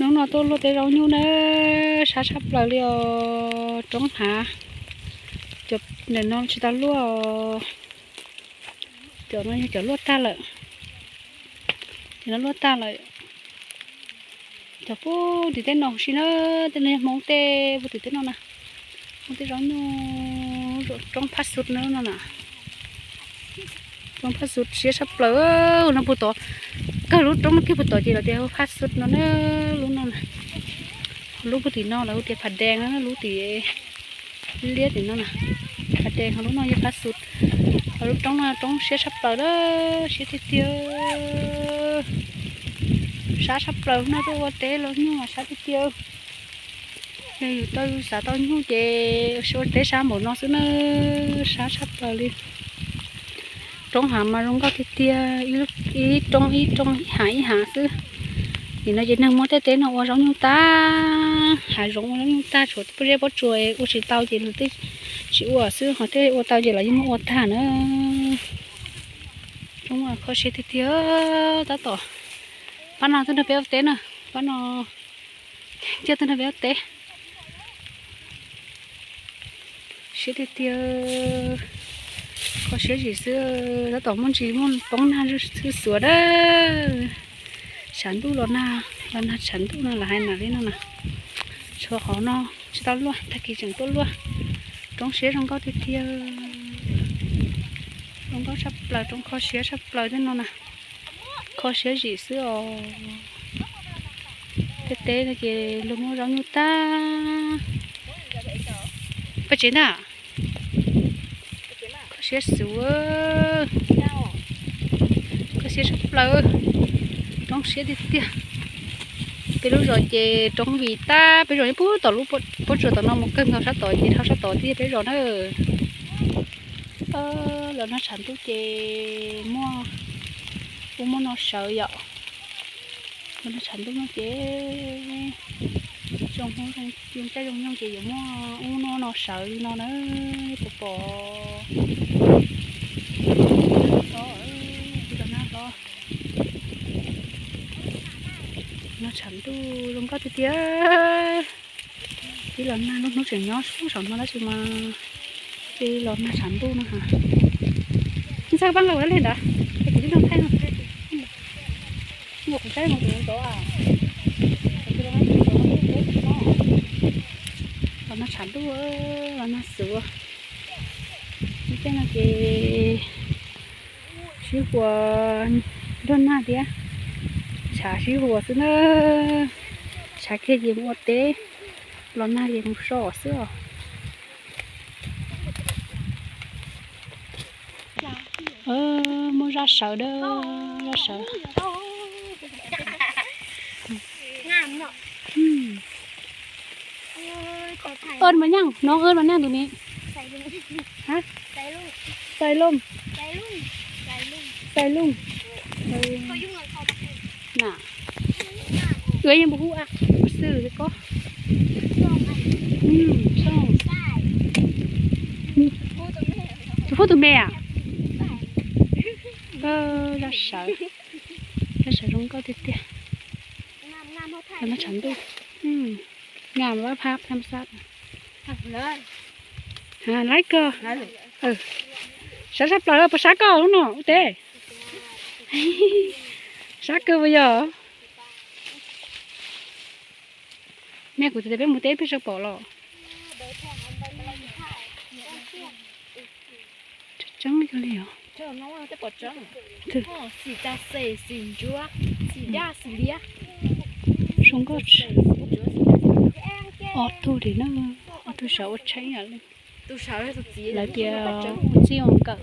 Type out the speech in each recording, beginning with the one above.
Hnub no tuaj luaj teb zaub nyuj na, sab tshaj plaws li os, roob hav. Cov ntawm no tsis tau luaj, cov no yog cov luaj tag lawm, cov no luaj tag lawm. Cov puag tim teb no huv si na, tej no yog Hmoob tej, puag tim teb no na. Hmoob tej zaub nyuj, roob phaj xub no na. Roob phaj xub siab tshaj plaws no puag tod, kawg lub roob no kiag puag tod ces lawv tias phaj xub no na. Lub no, lub puag tim no lawv hu tias phav dees na, lub tim liab tim no na, phav dees, ho lub no yog phaj xub. Ho lub roob no roob siab tshaj plaws na, siab tiag tiag. Sab tshaj plaws no tuaj ua teb los nyuj mas sab tiag tiag. Yog yus tau xav tau nyuj ces ua teb sab npaum no xwb na, sab tshaj plaws li. Roob hav mas zoo nkauj tiag tiag, ib roob ib roob, ib hav ib hav xwb. Nim no ces neeg muab tej teb no ua zaub nyuj tag, hav zoov ua zaub nyuj tag, tshuav pob zeb pob tsuas ua tsis tau ces lawv twb tsis ua xwb, ho tej ua tau ces lawv yeej muab ua tag na. Roob kho siab tiag tiag. Tab tom pab no tuaj nrog peb ua teb na, pab no coj tuaj nrog peb ua teb. Siab tiag tiag, kho siab zim xwb. Tab tom muaj ntsis muaj poob nag xwb xuav dab. Tshav ntuj los nag, los nag tshav ntuj no lawv hais na li no na. Tshuav qhov no tsis tau luaj, tag kis tseem tuaj luaj. Roob siab zoo nkauj tiag tiag, zoo nkauj tshaj plaws, roob kho siab tshaj plaws tej no na. Kho siab zim xwb os. Tej teb no ces luag muab zaub nyuj tag. Paj tsev ntag. Kho siab xwb, kho siab tshaj plaws, roob siab tiag tiag. Peb lub zos ces roob vim tag, peb zos nyob puag tom lub pob tsuas tom no mus kawg nkaus sab tod ces dhau sab tod thiab peb zos na. Los nag tshav ntuj ces muaj ub muaj no sawv yom. Los nag tshav ntuj no ces zoo, zoo caij zoo nyoog ces yuav muaj ub muaj no sawv li no na. Pom pom, los nag los, nag tshav ntuj zoo nkauj tiag tiag. Peb los nag lub hnub tseem nyob saum no tab sis mas peb los nag tshav ntuj no ha. Ntxhais, pab nqa kuv dab laug ntawd, kuv tib leeg thaij no. Kuv saib mus kuv ntov. Los nag tshav ntuj, los nag xuv. Tej no ces sib huas nrog nag thiab, tshav sib huas xwb na. Tshav kiag ces mus ua teb, los nag ces mus so xwb os. Muaj zaj sawv dab, zaj sawv. Ơ mas nyeej, no ơ mas nyeej tus ni. Xais looj, xais looj. Ua yeej hu a xwb ko. Tus pub tus me a. Zaj sawv, zaj sawv zoo nkauj tiag tiag. Los nag tshav ntuj, nag mas pab phab tham sab. Laib kawg. Sab tshaj plaws, puas sab koj lub no ua teb? Sab kawg puas yog? Me kuv tias peb mus teb peb sawv pom los. Tseeb li os. Zoo nkauj. Ob tug li na, ob tug sawv ua tsheb. Lawv tias ua txij ua nkawm,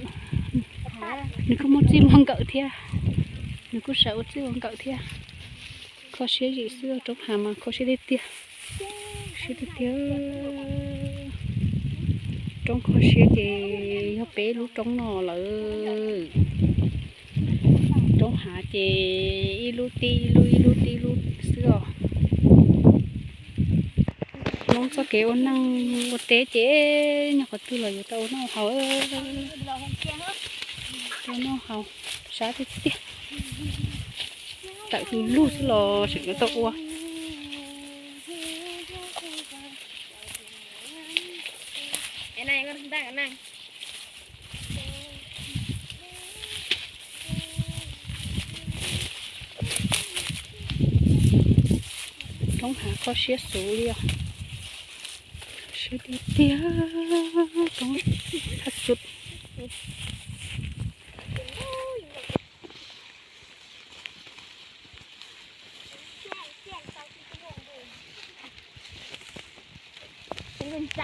nws kuj muaj txij muaj nkawm thiab, nws kuj sawv ua txij ua nkawm thiab. Kho siab zim xwb, roob hav mas kho siab tiag tiag, siab tiag tiag. Roob kho siab ces yog peb lub roob no lawm. Roob hav ces ib lub tib ib lub, ib lub tib ib lub xwb os. Hmoob txoj kev ua neej ua teb ces nyob qhov twg los yuav tau ua noj haus, tau ua noj haus, sab tiag tiag. Tawm tus lug xwb los tseem yuav tau ua. Roob hav kho siab xus li os. Siab tiag tiag, roob thaj xub.